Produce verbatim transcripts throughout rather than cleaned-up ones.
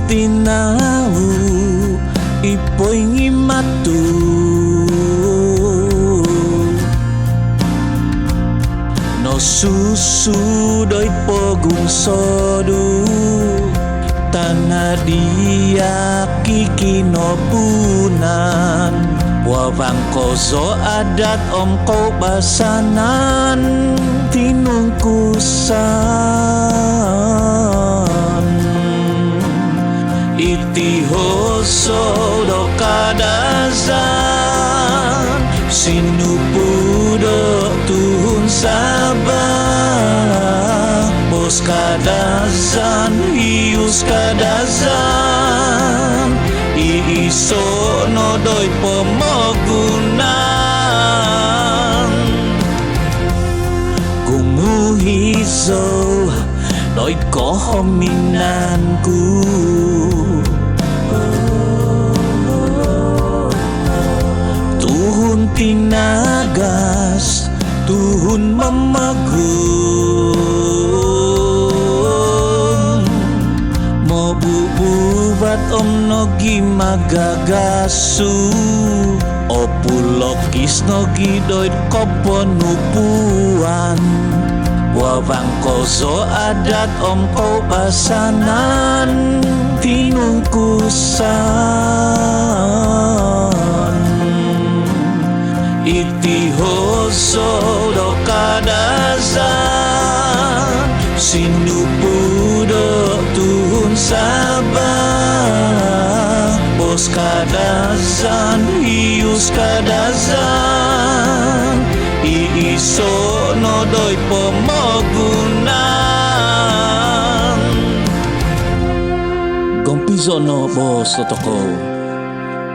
Tinau i poingimatu, nosusu doid pogunsodu, tana' diya' kikinopunan. Wawang kozo adat om koubasanan tinungkusan. Iti hozou do Kadazan, sinupu do tuhun Sabah. Boos Kadazan, hius Kadazan, iiso' no doid pomogunan. Gumuhi zou doid kohominan ku, tuhun tinagas, tuhun momogun, mobubuvat om nogi magagasu. Opulokis nogi doid koponupuan. Wawang kozo adat om koubasanan tinungkusan. Iti hozou do Kadazan, sinupu do tuhun Sabah. Boos Kadazan, hius Kadazan, iiso' no doid pomogunan. Gompizo' no boos do tokou.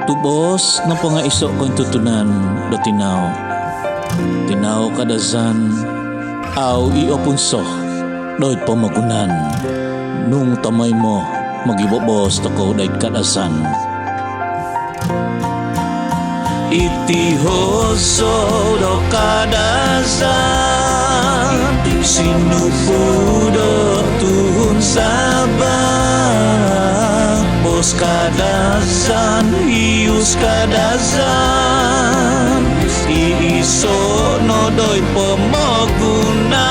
Tu' boos nopo nga' iso' kointutunan do tinau. Tinau Kadazan au' i' opunso doid pomogunan. Nung tomoimo mogiboboos tokou doid Kadazan. Iti hozou do Kadazan, sinupu do tuhun Sabah. Boos Kadazan, hius Kadazan, iiso' no doid pomogunan.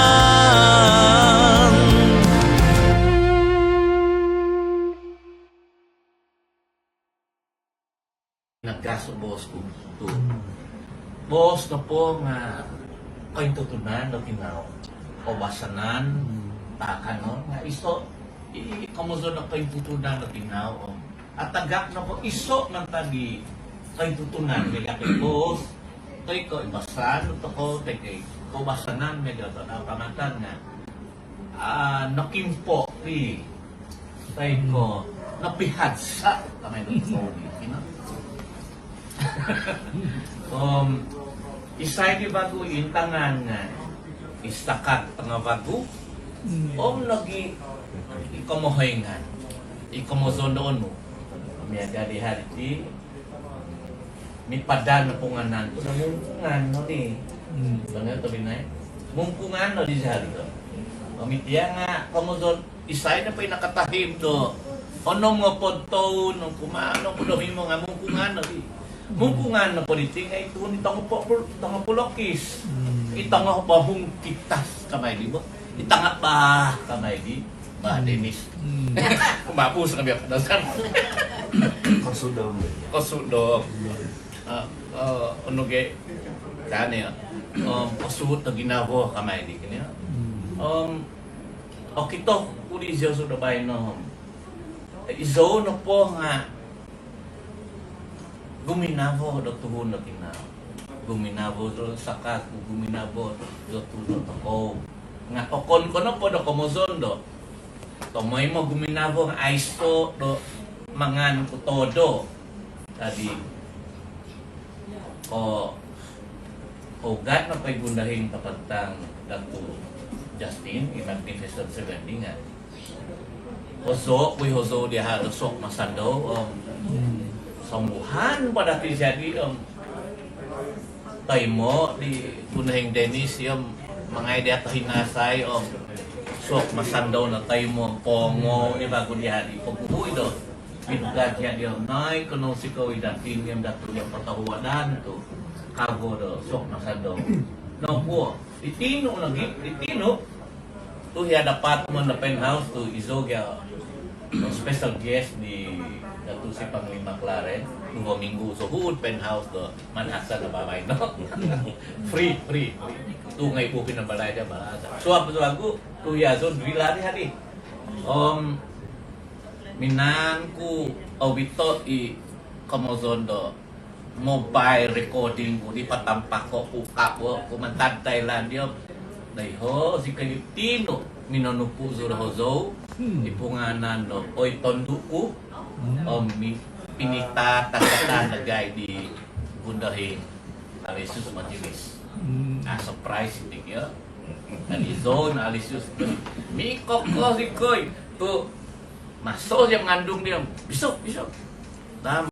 Nagas o boos ku tu'. Boos nopo nga' kointutunan do tinau. Koubasanan, taakanon nga' iso' i komozon do kointutunan do tinau. Atagak nopo iso' mantad di kointutunan miaga' ko boos, toi ko' i basaan do tokou, toi ko' i koubasanan miaga' do tadau Kaamatan nga' ah, nokimpo' di, toi ko' nopihadsa' kamai do tokou di, kino. Om isai di vagu intangan nga' i satakat tangavagu, om nogi i komohoingan, i komozon do onu. Miaga' di hali ti, mipadan no pungaanan tu' no Mungkungan no di. Hmm. Tobpinai, Mungkungan no di hali tu'. Om iti nga' komozon, isai nopo i nakatahib do onom ngopod toun, nung kumaa onom ngopod om himo nga' Mungkungan no di. Mungkungan nopo diti nga' i tuhun i tongo po-, tongo pulokis. Hmm. I tongo bohung kitas kamai di bo. I tangabah kamai di Bah Dennis. Hmm. Kumabus kami Kadazan. Kosudong. Kosudong. Ah, ah, onu gi, kan, ya. Om kosuhut do ginavo kamai di, kan, ya. Hmm. Om okito ku di izou sudah baino. Izou nopo nga' guminavo do tuhun do tinau. Guminavo do satakat, guminavo do tuhun do tokou. Nga' okon ko' nopo do komozon do tomoimo guminavo nga' aiso' do mangan ku todo. Dadi ko, kougat nopo i Gundahing Tapantang Datuk Justin, i Magnificent Seven di nga' hozou, kui hozou diya' do suok masandou, om sombuhan po dati jadi, om toimo di Gundahing Dennis, om mangai diya' tohinasai, om suok masandou no toimo, pongo i vagu diya' di poguhu do. Id gaji dia nai kono sikou id dati niam datu dia patahuadan tu. Kago do sok masadau. Nokuo, itinu lagi, itinu. Tu hia dapat mon do penthouse tu izo gia special guest di Datuk Si Panglima Clarence. Dua minggu suhut penthouse do Manhattan apa main no. Free, free. Tu ngai bu pina balai dia bahasa. Suap suaku tu hia zon villa di hari. Om minaan ku obito i komozon do mobile recording ku di patampako ku kabo ku mantad Thailand dia. Dai ho si kayu tino minonupu zuro hozou. Hmm. Di punganan do oi tonduku. Hmm. Om mi pinita takatan dagai di Gundohing. Alisus majilis. Hmm. Ah, surprise ini ya. Tadi zone Alisus. Mikok ko si koi. Tu masuk dia mengandung dia. Besok, besok. Nah,